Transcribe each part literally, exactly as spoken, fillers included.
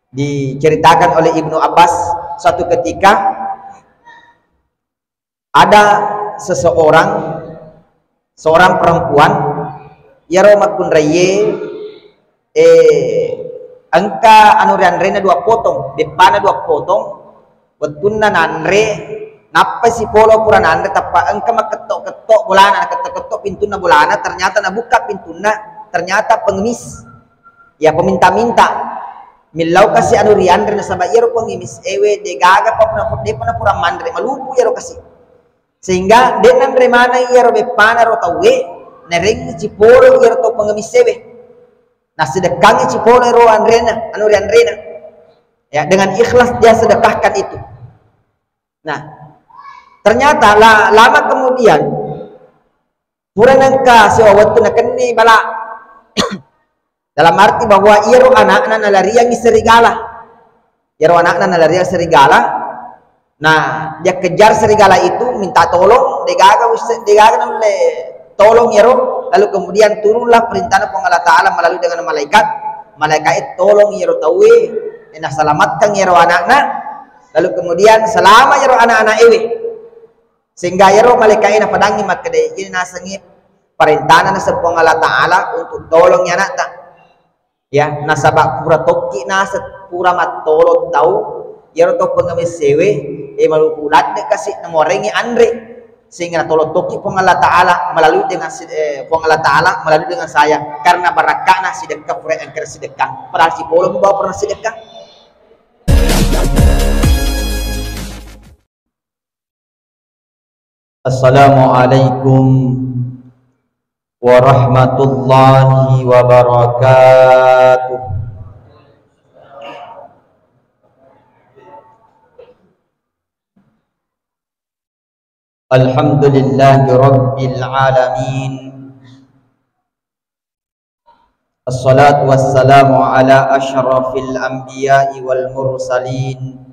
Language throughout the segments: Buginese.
Diceritakan oleh Ibnu Abbas, suatu ketika ada seseorang, seorang perempuan, iyaro makkunraiye, eh, engka anu rianrena dua potong, beppana dua potong, wettunna nanre, nappai sipolo pura nanre, tappa engka makketto-ketto bolana, naketto-ketto pintunna bolana, ternyata nabukka pintunna, ternyata pengemis. Ya, peminta-minta. Millau kasi anu rianre nasaba iyaro pengemis ewe degaga pa pura, depa na pura manre, malupu iyaro kasi. Sehingga de nanre maneng iyaro beppana ro tauwe, narengngi cipolo iyaro tau pengemis ewe. Nasedekkangngi cipolo ro anrena, anu rianrena. Ya, dengan ikhlas dia sedekahkan itu. Nah, ternyata la-, lama kemudian, pura nengka sewa wettu nakenni bala. Dalam arti bahwa iyaro anakna nalariangngi serigala. Iyaro anakna nalariang serigala. Nah, dia kejar serigala itu, minta tolong, degaga usse-, degaga nulle tolong iyaro, lalu kemudian turunlah perintahna Puang Allah Ta'ala melalui dengan malaikat. Malaikat tolong iyaro tauwe, eh, nasalamatkan iyaro anakna, lalu kemudian selama iyaro anak-anak ewe. Sehingga iyaro malaikae napadangngi makkeda, "Ini nasengngi parentana naseng Puang Allah Ta'ala untuk tolongi anakta." Ya, nasaba pura tokki naseng, pura mattolo tau, iyaro to pengemis ewe, eh, malupu ladde kasi namorengi anre. Sehingga natolong tokki Puang Allah Ta'ala melalui dengan si-, eh, Puang Allah Ta'ala melalui dengan saya. Karena barakkana sidekka pura engkara sidekka. Padahal sipolo bawa pernah sidekka. Assalamualaikum warahmatullahi wabarakatuh. Alhamdulillahi rabbil alamin. Assalatu wassalamu ala asyrafil anbiya'i wal mursalin,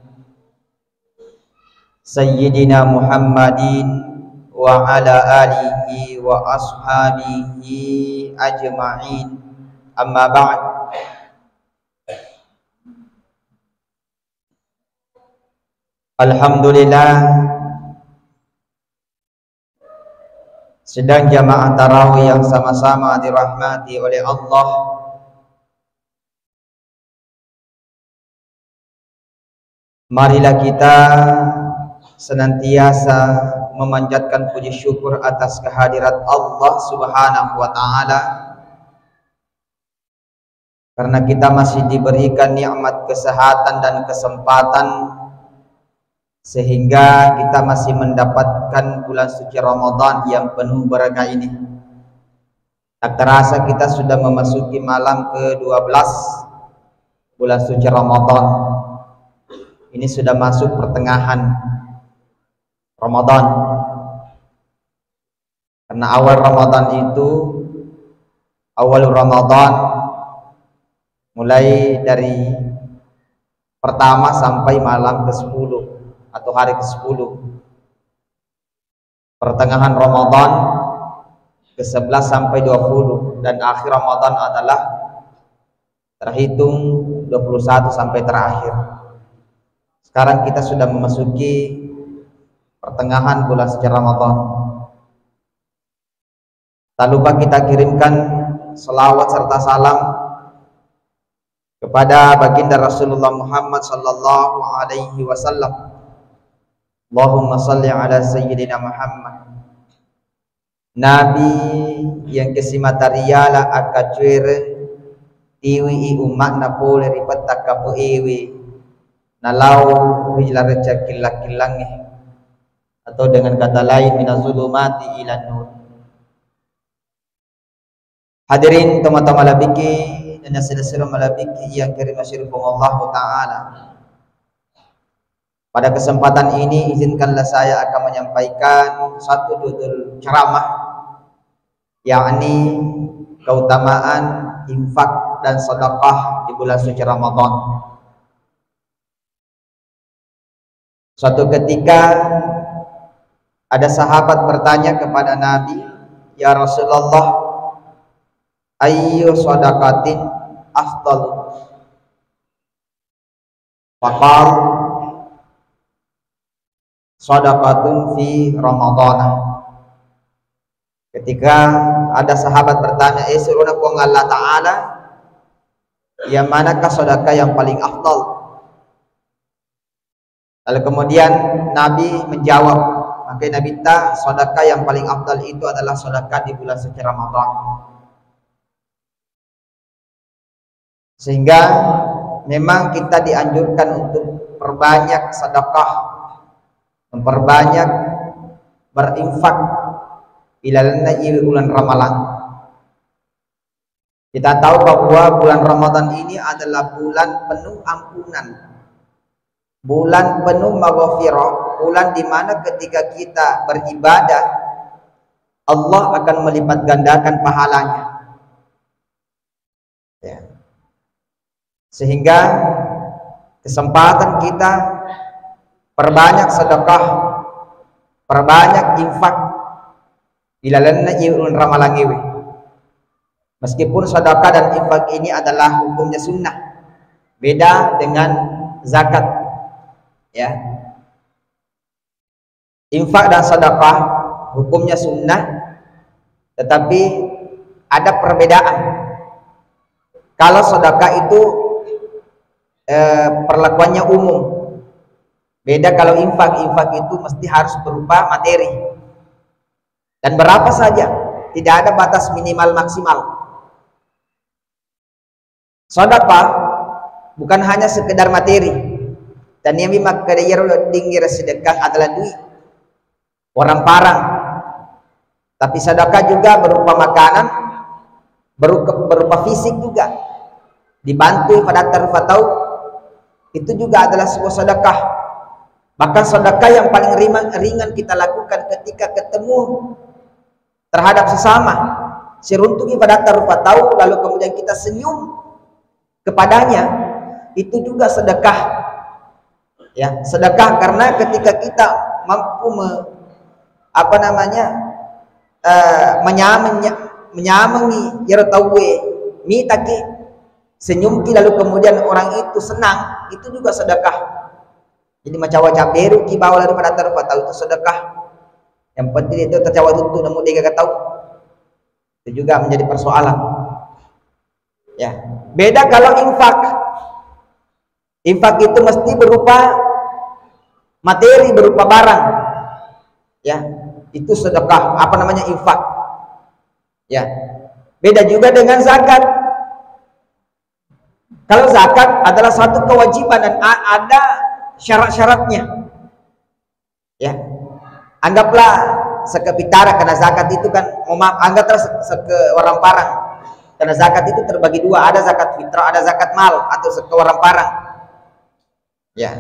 Sayyidina Muhammadin wa ala alihi wa ashabihi ajma'in. Amma ba'd. Alhamdulillah, sidang jamaah tarawih yang sama-sama dirahmati oleh Allah. Marilah kita senantiasa memanjatkan puji syukur atas kehadirat Allah Subhanahu wa Ta'ala, karena kita masih diberikan nikmat kesehatan dan kesempatan, sehingga kita masih mendapatkan bulan suci Ramadan yang penuh berkah ini. Tak terasa kita sudah memasuki malam kedua belas bulan suci Ramadan. Ini sudah masuk pertengahan Ramadan. Karena awal Ramadan itu, awal Ramadan mulai dari pertama sampai malam kesepuluh atau hari kesepuluh. Pertengahan Ramadan, kesebelas sampai dua puluh, dan akhir Ramadan adalah terhitung dua puluh satu sampai terakhir. Sekarang kita sudah memasuki pertengahan bulan suci Ramadan. Tak lupa kita kirimkan selawat serta salam kepada baginda Rasulullah Muhammad sallallahu alaihi wasallam. Allahumma salli ala Sayyidina Muhammad. Nabi yang kesimata riala akkacuere tiwi i umma'na pole ri petta kapo ewe, nalau ri laleng cakillang-killangnge, atau dengan kata lain, minazulumati ilan nur. Hadirin tomatoa malebbi'ki dan sila-sila malebbi'ki yang karimasiripung Allah Ta'ala. Pada kesempatan ini, izinkanlah saya akan menyampaikan satu judul ceramah, yakni keutamaan infak dan sedekah di bulan suci Ramadan. Suatu ketika, ada sahabat bertanya kepada Nabi, "Ya Rasulullah, ayyu sadaqatin afdalu?" Faqal, "Sadaqatun fi Ramadana." Ketika ada sahabat bertanya, "Eh, seruana Puang Allah Ta'ala, yang manakah sedekah yang paling afdal?" Lalu kemudian Nabi menjawab, maka Nabi ta, "Sedekah yang paling afdal itu adalah sedekah di bulan suci Ramadan." Sehingga memang kita dianjurkan untuk perbanyak sedekah, memperbanyak berinfak ilalenna iwi ulan Ramalang. Kita tahu bahwa bulan Ramadan ini adalah bulan penuh ampunan, bulan penuh maghfirah, bulan di mana ketika kita beribadah, Allah akan melipat gandakan pahalanya. Ya. Sehingga kesempatan kita perbanyak sedekah, perbanyak infak ilalenna iwi ulan Ramalang iwi. Meskipun sedekah dan infak ini adalah hukumnya sunnah, beda dengan zakat. Ya. Infak dan sedekah hukumnya sunnah, tetapi ada perbedaan. Kalau sedekah itu, eh, perlakuannya umum. Beda kalau infak, infak itu mesti harus berupa materi. Dan berapa saja, tidak ada batas minimal maksimal. Sedekah bukan hanya sekedar materi. Taniami makkeda iyaro wedding ira sedekah adalah duit, orang parang. Tapi sedekah juga berupa makanan, berupa, berupa fisik juga. Dibantu pada rupa tau, itu juga adalah sebuah sedekah. Bahkan sedekah yang paling ringan, ringan kita lakukan ketika ketemu terhadap sesama, siruntuki pada rupa tau, lalu kemudian kita senyum kepadanya, itu juga sedekah. Ya, sedekah karena ketika kita mampu me-, apa namanya, eh, menyamenya-, menyamengi iyaro tauwe, mitaki, senyumki, lalu kemudian orang itu senang, itu juga sedekah. Jadi macawa cabberuki bawang pada rupa tau itu sedekah. Yang penting itu tercawa tuttu, namun dia gak tahu. Itu juga menjadi persoalan. Ya, beda kalau infak. Infak itu mesti berupa materi, berupa barang. Ya, itu sedekah, apa namanya, infak. Ya, beda juga dengan zakat. Kalau zakat adalah satu kewajiban dan a-, ada syarat-syaratnya. Ya. Anggaplah sekke pitara, karena zakat itu kan, mohon maaf, anggaplah se-, sekke orang parang. Karena zakat itu terbagi dua, ada zakat fitrah, ada zakat mal atau sekke orang parang. Ya,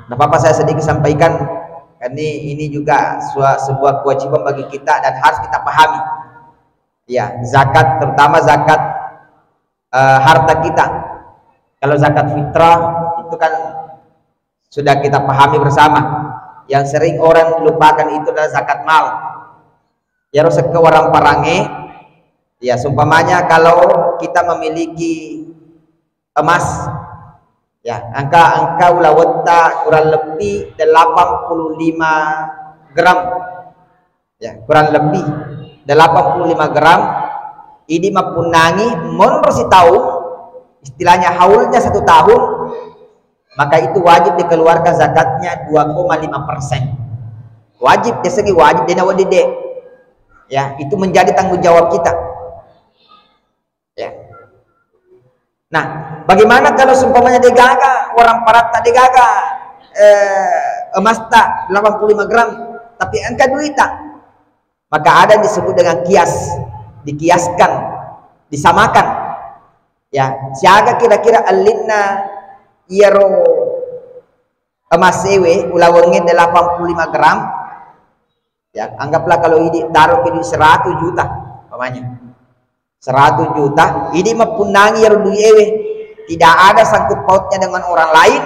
nggak apa-apa saya sedikit sampaikan. Ini, ini juga sua-, sebuah kewajiban bagi kita dan harus kita pahami. Ya, zakat, terutama zakat, eh, harta kita. Kalau zakat fitrah itu kan sudah kita pahami bersama. Yang sering orang lupakan itu adalah zakat mal. Ya, harus ke orang parange. Ya, seumpamanya kalau kita memiliki emas, ya, engka, engka ulawetta kurang lebbi delapan puluh lima gram. Ya, kurang lebbi delapan puluh lima gram. Idi mappunnangi monro sitaung, istilahnya haulnya satu tahun, maka itu wajib dikeluarkan zakatnya dua koma lima persen. Wajib, yasengnge wajib, dena wedding de. Ya, itu menjadi tanggung jawab kita. Ya. Nah, bagaimana kalau seumpamanya degaga, orang paratta degaga, eh, emasta delapan puluh lima gram, tapi engka duita? Maka ada yang disebut dengan kias, dikiaskan, disamakan. Ya, siaga kira-kira ellinna iyaro emas ewe, ulawengnge delapan puluh lima gram, ya, anggaplah kalau idi taruh ke duit seratus juta, umpamanya. Seratus juta, idi mappunnangi iyaro duit ewe, tidak ada sangkut pautnya dengan orang lain,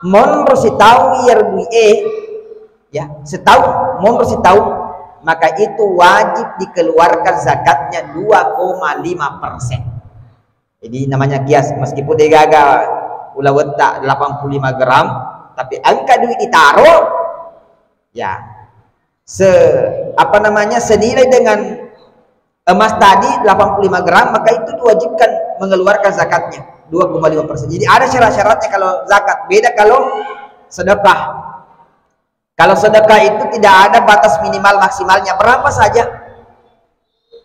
monro sitaung iyaro duit e, ya, sitaung, monro sitaung, maka itu wajib dikeluarkan zakatnya dua koma lima persen. Jadi namanya kias, meskipun degaga ulawetta delapan puluh lima gram, tapi engka duit ditaro, ya, se-, apa namanya, senilai dengan emas tadi delapan puluh lima gram, maka itu diwajibkan mengeluarkan zakatnya dua koma lima persen. Jadi ada syarat-syaratnya kalau zakat, beda kalau sedekah. Kalau sedekah itu tidak ada batas minimal maksimalnya, berapa saja,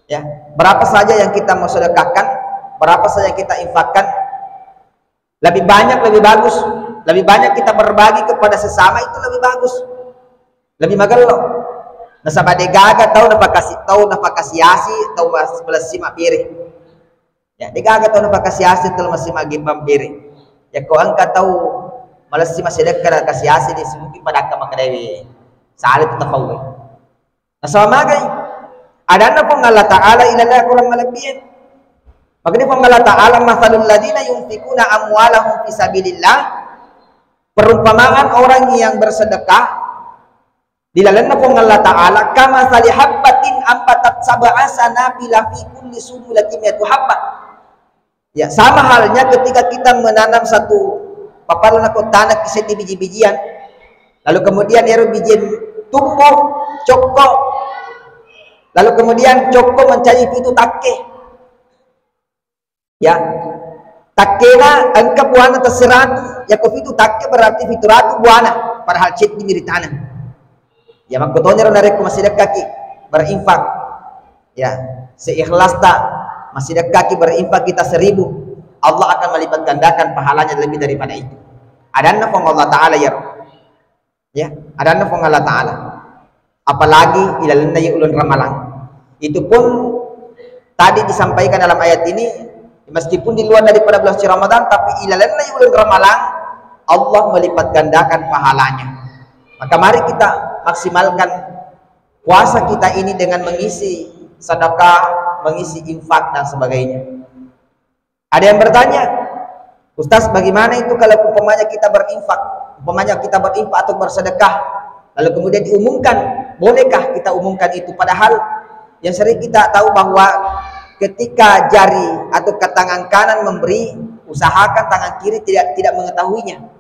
ya, berapa saja yang kita mau sedekahkan, berapa saja yang kita infakkan, lebih banyak lebih bagus. Lebih banyak kita berbagi kepada sesama, itu lebih bagus, lebih magello. Nasaba degaga tau napakasi-, tau napakasiasi, tau mas-, malessi mabbere. Ya, degaga tau napakasiasi, tau massi maggimbang bere. Yakko engka tau malessi massidekka nakasiasi, di semungkin padakka makkedawi sale tu tafauwe. Nasaba magai? Adanna Puang Allah Ta'ala ilalle kurang malebbi'e. Makanya Puang Allah Ta'ala, "Matsalul ladzina yunfikuna amwalahum fi sabilillah," perumpamaan orang yang bersedekah di lalenna Puang Allah Ta'ala, "kamatsali habbatin ambatat sab'a sanabila fi kulli sunbulatin mi'atu habbah." Ya, sama halnya ketika kita menanam satu, papalna ko tanah seddi biji-bijian, lalu kemudian ero bijian tumbuh, cokko, lalu kemudian cokko mencaji pitu takke. Ya, takkena engka buana tessiratu, yako pitu takke berarti pitu ratu buana, padahal ceddi mi ri tanah. Ya, makkotoniro narekko massidekkaki berinfak, ya, seikhlas ta massidekkaki berinfak kita seribu, Allah akan melipat gandakan pahalanya lebih daripada itu. Adanna Puang Allah Ta'ala, ya. Ya, adanna Puang Allah Ta'ala. Apalagi ilalenna ye uleng Ramalang. Itu pun tadi disampaikan dalam ayat ini, meskipun di luar daripada bulan suci Ramadan, tapi ilalenna ye uleng Ramalang, Allah melipat gandakan pahalanya. Maka mari kita maksimalkan puasa kita ini dengan mengisi sedekah, mengisi infak dan sebagainya. Ada yang bertanya, "Ustaz, bagaimana itu kalau umpamanya kita berinfak? Umpamanya kita berinfak atau bersedekah, lalu kemudian diumumkan, bolehkah kita umumkan itu?" Padahal yang sering kita tahu bahwa ketika jari atau ke tangan kanan memberi, usahakan tangan kiri tidak, tidak mengetahuinya.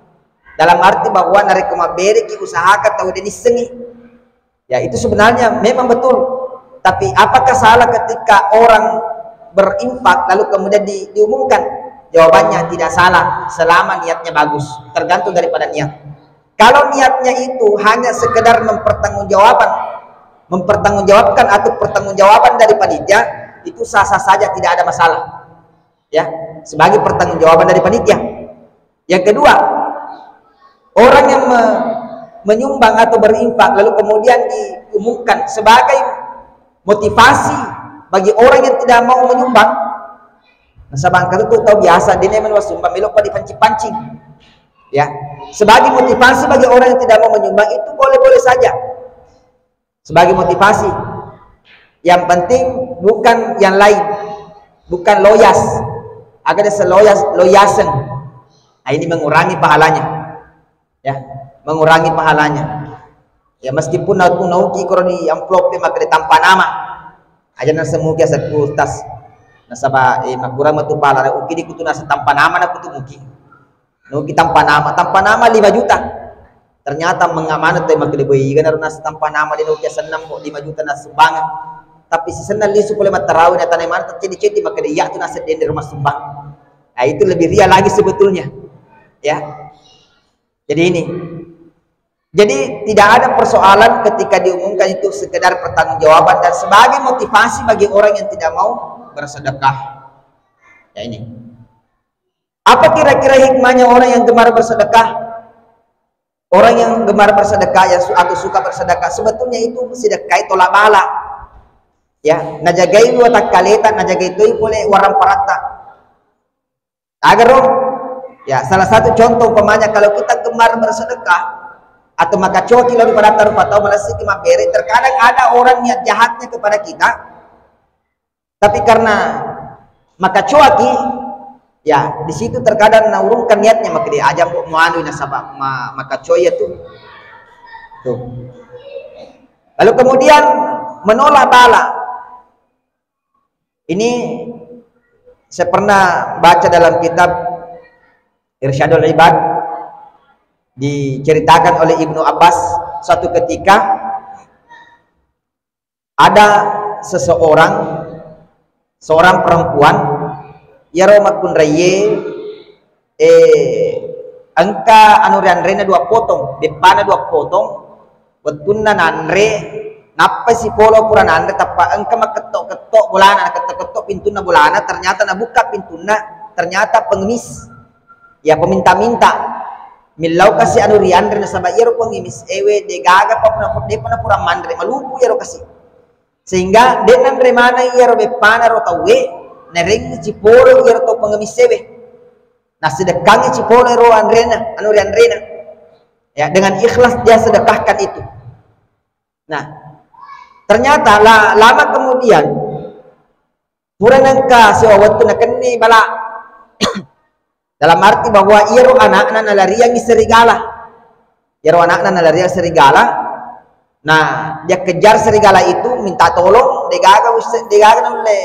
Dalam arti bahwa narekko mabbereki, usahakan tau de nissengi. Ya, itu sebenarnya memang betul. Tapi apakah salah ketika orang berinfak lalu kemudian di-, diumumkan? Jawabannya tidak salah selama niatnya bagus, tergantung daripada niat. Kalau niatnya itu hanya sekedar mempertanggungjawaban, mempertanggungjawabkan atau pertanggungjawaban dari panitia, itu sah-sah saja, tidak ada masalah. Ya, sebagai pertanggungjawaban dari panitia. Yang kedua, orang yang me-, menyumbang atau berinfak lalu kemudian diumumkan sebagai motivasi bagi orang yang tidak mau menyumbang. Nasaba engka tu tau biasa, de naemen wasumbang, melopa dipancing-pancing. Ya, sebagai motivasi bagi orang yang tidak mau menyumbang itu boleh-boleh saja. Sebagai motivasi. Yang penting bukan yang lain, bukan loyas. Aga desa loyas, loyasen. Nah, ini mengurangi pahalanya. Ya, mengurangi pahalanya. Ya, meskipun nau-, nauki koro di amplop, maka ditampa nama. Aja nasemuki asekku tas. Nasaba, eh, makurang metu pahala, uki di kutu nasa tampa nama na kutu muki. Nuki tampa nama, tampa nama lima juta. Ternyata mengamanat deh, makkeda, "Boy, iga naro nasi tampa nama di nuki senang kok lima juta nasumbang." Tapi si senang lisu pole mattarawi na tanai mana tercedi-cedi, makkeda, "Iya tu nasi dende rumah sumbang." Nah, itu lebih ria lagi sebetulnya. Ya. Jadi ini. Jadi tidak ada persoalan ketika diumumkan itu sekedar pertanggungjawaban dan sebagai motivasi bagi orang yang tidak mau bersedekah. Ya ini. Apa kira-kira hikmahnya orang yang gemar bersedekah? Orang yang gemar bersedekah, ya, su-, atau suka bersedekah, sebetulnya itu sedekah itu tolak bala. Ya, najagai watakkaleta, najagai toi pole warang paratta. Agaro, ya, salah satu contoh umpamanya kalau kita gemar bersedekah atau maka coki lalu pada taruh atau malasiki mabbere, terkadang ada orang niat jahatnya kepada kita, tapi karena makacoaki, ya, di situ terkadang naurungkan niatnya, maka dia aja mau muanui nasaba ma-, makacoa iya tu. Tuh. Lalu kemudian menolak bala. Ini saya pernah baca dalam kitab Irsyadul Ibad, diceritakan oleh Ibnu Abbas, suatu ketika ada seseorang, seorang perempuan, iyaro makkunraiye, eh, engka anu rianrena dua potong, beppana dua potong, wettunna nanre, nappai sipolo pura nanre, tappa engka makketto-ketto bolana, naketto-ketto pintunna bolana, ternyata nabukka pintunna, ternyata pengemis. Ya, peminta-minta. Millau kasi anu rianre, nasaba iyaro pengemis ewe degaga pa pura, depa na pura manre, malupu iyaro kasi. Sehingga de nanre maneng iyaro beppana ro tauwe, narengngi cipolo iyaro tau pengemis ewe. Nasedekkangngi cipolo ro anrena, anu rianrena. Ya, dengan ikhlas dia sedekahkan itu. Nah, ternyata la-, lama kemudian, pura nengka sewa wettu nakenni bala. Dalam arti bahwa iyaro anakna nalariangngi serigala. Iyaro anakna nalariang serigala. Nah, dia kejar serigala itu, minta tolong, degaga usse-, degaga nulle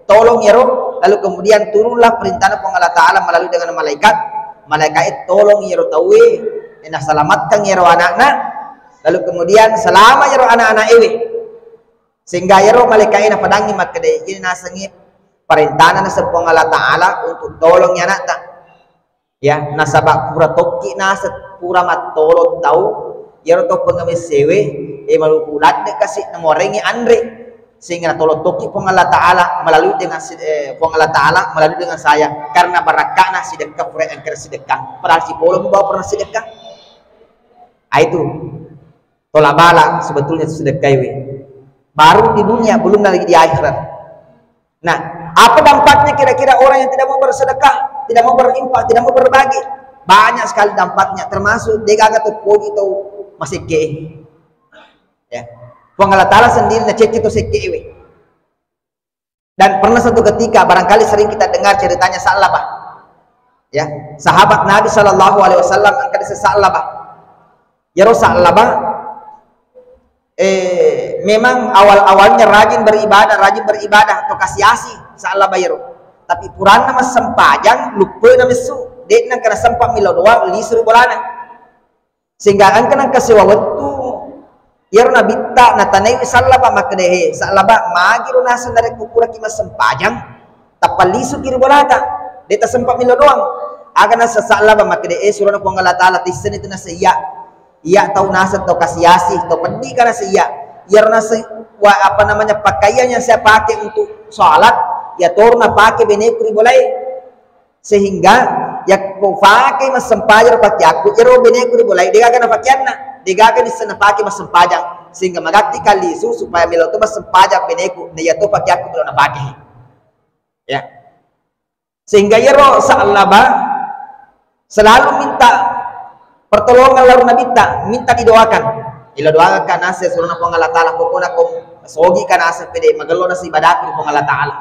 tolong iyaro. Lalu kemudian turunlah perintahna Puang Allah Ta'ala melalui dengan malaikat. Malaikat itu tolong iyaro tauwe, eh, naselamatkan iyaro anakna. Lalu kemudian selama iyaro anak-anak ewe. Sehingga iyaro malaika'e napadangngi makkeda, "Ini nasengngi parentana naseng Puang Allah Ta'ala untuk tolongngi anakta." Ya, nasaba pura tokki naseng, pura mattolong tau, iyaro to pengemis ewe, e, maluku ladde kasi namorengngi anre. Sehingga natolong tokki Puang Allah Ta'ala melalui dengan si-, eh, Puang Allah Ta'ala melalui dengan saya. Karena barakka'na sidekka pura engka sidekka. Padahal sipolo bawa pernah sidekka. Ah, itu. Tola bala sebetulnya sedekah iwe. Baru di dunia, belum lagi di akhirat. Nah, apa dampaknya kira-kira orang yang tidak mau bersedekah, tidak mau berinfak, tidak mau berbagi? Banyak sekali dampaknya, termasuk degaga tu pogi tu masekke. Ya. Puang Allah Ta'ala sendiri nacecce tu sekke iwe. Dan pernah satu ketika, barangkali sering kita dengar ceritanya Sa'labah. Ya, sahabat Nabi Shallallahu Alaihi Wasallam, engka desa Sa'labah. Yaro Sa'labah, eh, memang awal-awalnya rajin beribadah, rajin beribadah, to kasi-asi Sa'labah yaro. Tapi puranna massempajang, luppena messu. De'na engka nasempa milo doang, lisu ri bolana. Sehingga engka nengka sewa wettu, iyaro Nabitta natanaiwi Sa'labah makkeda, "He, Sa'labah, magiro naseng narekko puraki massempajang, tappa lisuki ri bolata, de tasempa milo doang." Aga naseng Sa'labah makkeda, "Eh, surona Puang Allah Ta'ala, tisseni tu naseng iya. Iya tau naseng tau kasi-asi, tau peddi ka naseng iya. Iyaro naseng wa-, apa namanya, pakaian yang saya pakai untuk sholat, iya toro napake beneku ri bolae." Sehingga yakko fake massempajang pakeakku, ero beneku ri bolai, degaga napakeanna, degaga nisseng napake massempajang, sehingga magatti kallisu supaya melo to massempajang beneku, na iya to pakeakku melo napake. Ya. Sehingga iyaro Sa'labah selalu minta pertolongan lao ri Nabitta, minta didoakan. Ilo doakan ka naseng surona Puang Allah Ta'ala, pokokna ko sogi ka naseng pede, magello naseng ibadahku ri Puang Allah Ta'ala.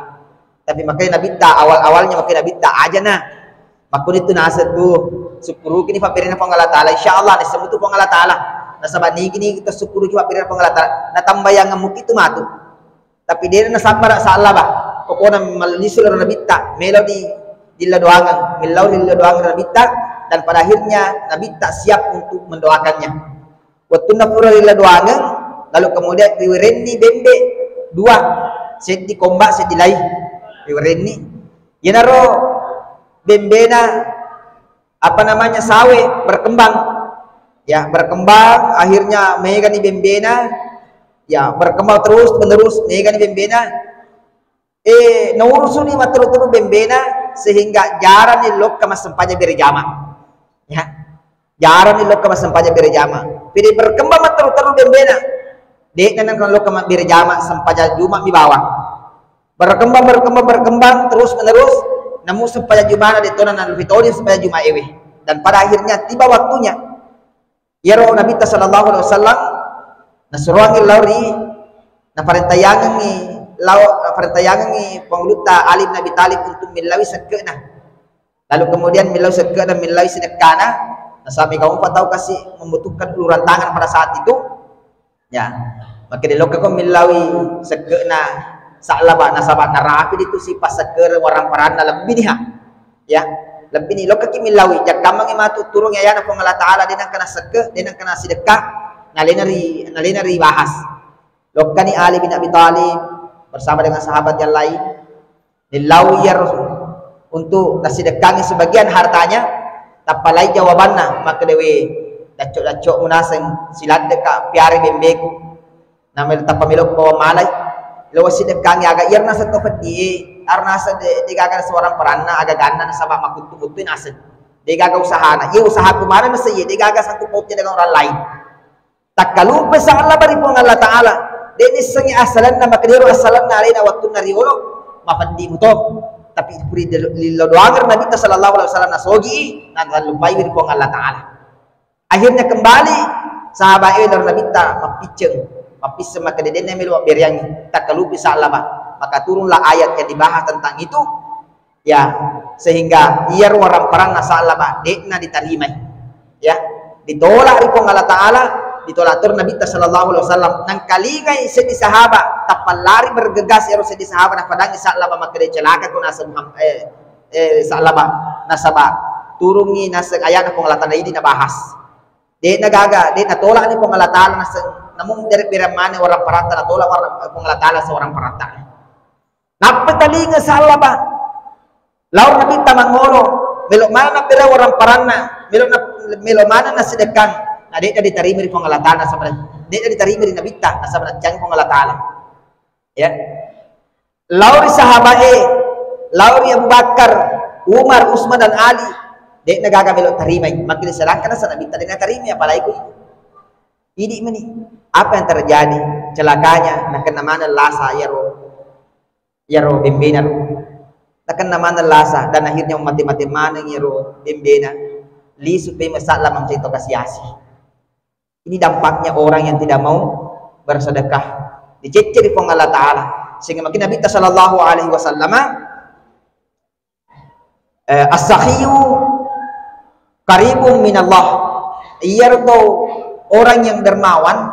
Tapi makanya Nabitta, awal-awalnya makanya Nabitta aja nah. Makkunitu naseng tu, sukkuruki ni fabberena Puang Allah Ta'ala, insya Allah, nisseng mutu Puang Allah Ta'ala. Nasaba nigi-nigi kita sukkuruki fabberena Puang Allah Ta'ala, natambayang muki tu matu. Tapi dena nasabbara Sa'labah. Pokokna mallisu lao ri Nabitta, melo di, dilla doangeng, millau dilla doangeng Nabitta, dan pada akhirnya Nabitta siap untuk mendoakannya. Wettunna pura ri ladoangeng, lalu kemudian riwerenni bembe dua, seddi komba, seddi lai. Riwerenni. Iyanaro bembena, apa namanya, sawe berkembang. Ya, berkembang, akhirnya megani bembena. Ya, berkembang terus menerus, megani bembena. Eh, naurusuni matteru-teru bembena sehingga jarani lokka massempajang berjama. Ya. Jarani lokka massempajang berjama. Pede berkembang matteru-teru bembena. De'na nengka lokka ma-, berjama, sempajang Juma mi bawang. Berkembang, berkembang, berkembang terus menerus. Namu sempajang Jumana de tona nalupi toni sempajang Juma ewe. Dan pada akhirnya tiba waktunya. Iyaro Nabitta sallallahu alaihi wasallam nasuroangngi lao ri, naparentayangengngi lao, naparentayangengngi Pangulutta Ali bin Abi Thalib untuk millaui sekke'na. Lalu kemudian millau sekke'na, millaui sidekkana, nasaba mega mopa tau kasi membutuhkan uluran tangan pada saat itu. Ya, makkeda lokkako millaui sekke'na Sa'labah, nasaba narapi ditu sipa sekke'na waramparanna lebbi niha. Ya. Lebbi ni, lokkaki millaui, jakkammangi matu turungi ayana Puang Allah Ta'ala, de nengka nasekke, de nengka nasidekka, nalena ri, nalena ri bahas. Lokkani Ali bin Abi Thalib bersama dengan sahabat yang lain, nillaui iyaro untuk nasidekkangi sebagian hartanya, tappa lai jawabanna, makkedawe, dacco-dacco munaseng, siladdeka piare bembeku, Namelo tappa melo ko malai. Lo wasidekkangi aga iyaro naseng to peddi e, aro naseng de, de gaga seorang peranna aga ganna nasaba makuttu-kuttu naseng. De gaga usahana. Iye usahaku mana naseng iye, de gaga sangkut pautnya dengan orang lain. Takkalupe Sa'labah ri Puang Allah Ta'ala. De nissengi asalanna, makkedero asalanna alena wattunna riolo mapeddi muto. Tapi puri lillo doangeng Nabitta sallallahu alaihi wasallam nasogi, natallupai ri Puang Allah Ta'ala. Akhirnya kembali sahabat e ri Nabitta mappicceng, mappisseng makkeda de'na melo mabbereangngi, takkalupi Sa'labah. Maka turunlah ayat yang dibahas tentang itu, ya, sehingga iyaro waramparanna Sa'labah de'na ditarimai. Ya, ditolak ri Puang Allah Ta'ala, ditolak terus Nabitta sallallahu alaihi wasallam. Nangkalingai seddi sahabat, tappa lari bergegas ero seddi sahabat, napadangi Sa'labah makkeda celaka ko naseng Muhammad, eh, eh, Sa'labah, nasaba turungi naseng ayatna Puang Allah Ta'ala idi nabahas. De'na gaga, de natolak ni Puang Allah Ta'ala naseng, namun dari berang mana orang paratta natolak orang Puang Allah Ta'ala seorang paratta. Nappa talinga Sa'labah. Laur Nabitta mangolo, melo mana bera orang paranna, melo na, melo mana nasedekkang, na de'na diterima ri Puang Allah Ta'ala nasaba, de'na diterima ri Nabitta nasaba naccang Puang Allah Ta'ala. Ya. Lao ri sahabat e, lao ri Abu Bakar, Umar, Utsman, dan Ali, de'na gaga melo tarimai. Makkeda sedangkan nasaba Nabitta de'na tarimai, apalagi ku idi meni. Apa yang terjadi? Celakanya, nakenna maneng lasa iyaro, iyaro bembena ro. Nakenna maneng lasa, dan akhirnya mate-mate maneng iyaro bembena. Lisu pe masalah mancai to kasi-asi. Ini dampaknya orang yang tidak mau bersedekah. Dicecce ri Puang Allah Ta'ala. Sehingga makin Nabi sallallahu alaihi wasallam, eh, as-sakhiyu qaribun minallah. Iyaro to orang yang dermawan,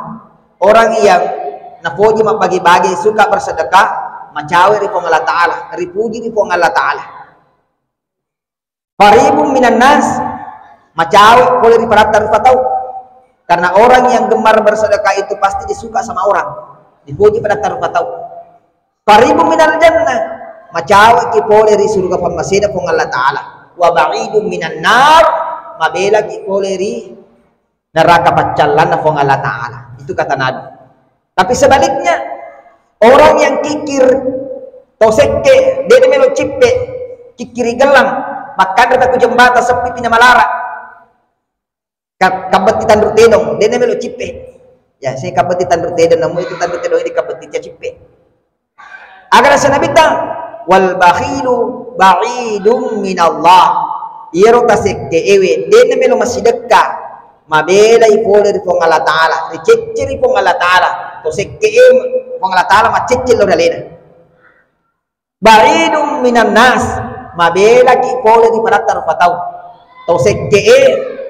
orang yang napoji mabbagi-bagi, suka bersedekah, macawe ri Puang Allah Ta'ala, ripuji ri Puang Allah Ta'ala. Qaribun minan nas, macawe pole ri paratta rupa tau. Karena orang yang gemar bersedekah itu pasti disuka sama orang, dipuji paratta rupa tau. Qaribun minal jannah, macawe ki pole ri surga pammasena Puang Allah Ta'ala. Wa ba'idun minan nar, mabela ki pole ri neraka paccallanna Puang Allah Ta'ala. Itu kata Nabi. Tapi sebaliknya, orang yang kikir, to sekke, de melo cippe, kikkiri gellang, makkanre takku jembata seppi pi namalara. Ka-, kabbetti tanru tedong, de melo cippe. Ya, saya kabbetti tanru tedong, namun itu tanru tedong ini kabbetti cippe. Aga naseng Nabitta, "Wal bakhilu ba'idum minallah." Iyaro tasekke ewe, de'na melo massidekka, mabelai pole ri Puang Allah Ta'ala, ricecce ri Puang Allah Ta'ala. To sekke e, Puang Allah Ta'ala maccecce lao ri alena. Ba'idum minan nas, mabelaki pole ri paratta rupa tau. To sekke e,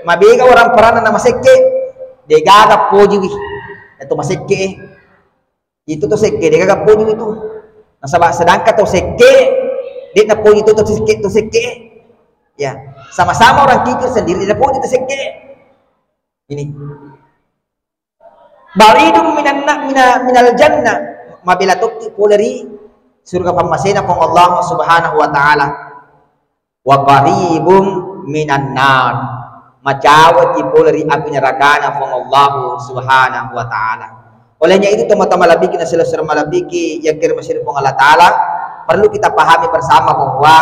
mabega orang paranna namasekke, degaga pojiwi. Itu masekke e. Itu to sekke, degaga poji itu. Nasaba sedangkan to sekke, de napoji to, to sekke, to sekke. Ya, sama-sama orang kikir sendiri, de napoji to sekke. Ini. Ba'idun minan na-, mina-, minal jannah. Mabela tokki pole ri surga pammasena Puang Allah Subhanahu wa Ta'ala. Wa qaribum minan nar, macaweki pole ri api nerakana Puang Allahu Subhanahu wa Ta'ala. Olehnya itu, tomatoa malebbiki na silessureng malebbiki yang kira masih Puang Allah Ta'ala, perlu kita pahami bersama bahwa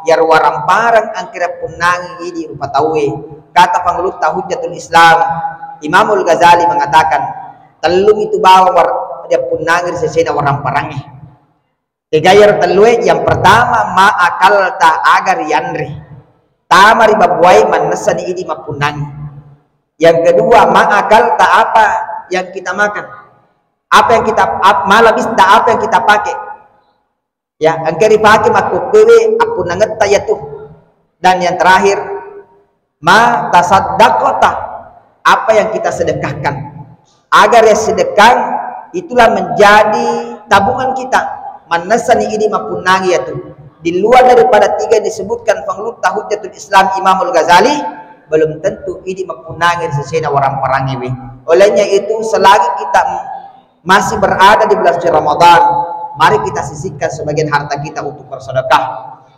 iyaro waramparang engka riappunnangi idi rupa tauwe. Kata pangulutta Hujjatul Islam Imamul Ghazali mengatakan, tellumi tu bawang war-, riappunnangi ri sesena waramparangnge. Ega iyaro tellue, yang pertama, ma akalta, aga rianre. Tama ri babuai mannessani idi mappunnangi. Yang kedua, ma akalta, apa yang kita makan. Apa yang kita, ap-, ma labista, apa yang kita pakai. Ya, engka ripake makkukkuewe appunnangetta iyatu. Dan yang terakhir, ma tasaddaqta, apa yang kita sedekahkan. Aga riassedekkang, itulah menjadi tabungan kita. Mannessani idi mappunnangi iyatu. Di luar daripada tiga yang disebutkan Panglutta Hujjatul Islam Imamul Ghazali, belum tentu idi mappunnangi ri sesena waramparangngewe. Olehnya itu, selagi kita masih berada di bulan suci Ramadan, mari kita sisihkan sebagian harta kita untuk bersedekah,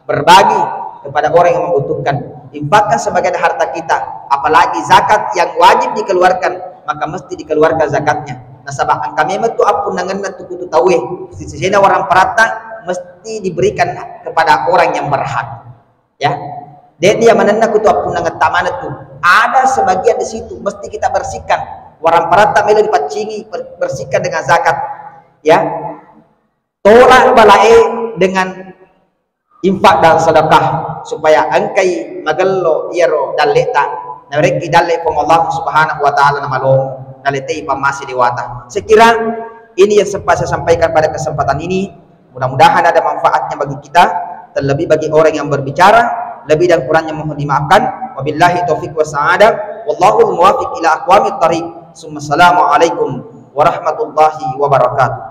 berbagi kepada orang yang membutuhkan. Infakkan sebagian harta kita, apalagi zakat yang wajib dikeluarkan, maka mesti dikeluarkan zakatnya. Nasaba engka memang tu appunnangenna tu kutu tauwe, sisena waramparatta mesti diberikan kepada orang yang berhak. Ya. De'ni ya manenna kutu appunnangetta maneng tu. Ada sebagian di situ mesti kita bersihkan. Waramparatta melo dipaccingi, ber-, bersihkan dengan zakat. Ya. Tolak balae dengan infak dan sedekah supaya engkai magello iyaro dalleta, narekki dalle Puang Allah Subhanahu wa Ta'ala namalomo, naletei pammase dewata. Sekira ini yang sempat saya sampaikan pada kesempatan ini. Mudah-mudahan ada manfaatnya bagi kita, terlebih bagi orang yang berbicara. Lebih dan kurangnya mohon dimaafkan. Wabillahi taufiq was sa'adah. Wallahul muwaffiq ila aqwamit thariq. Summa assalamualaikum warahmatullahi wabarakatuh.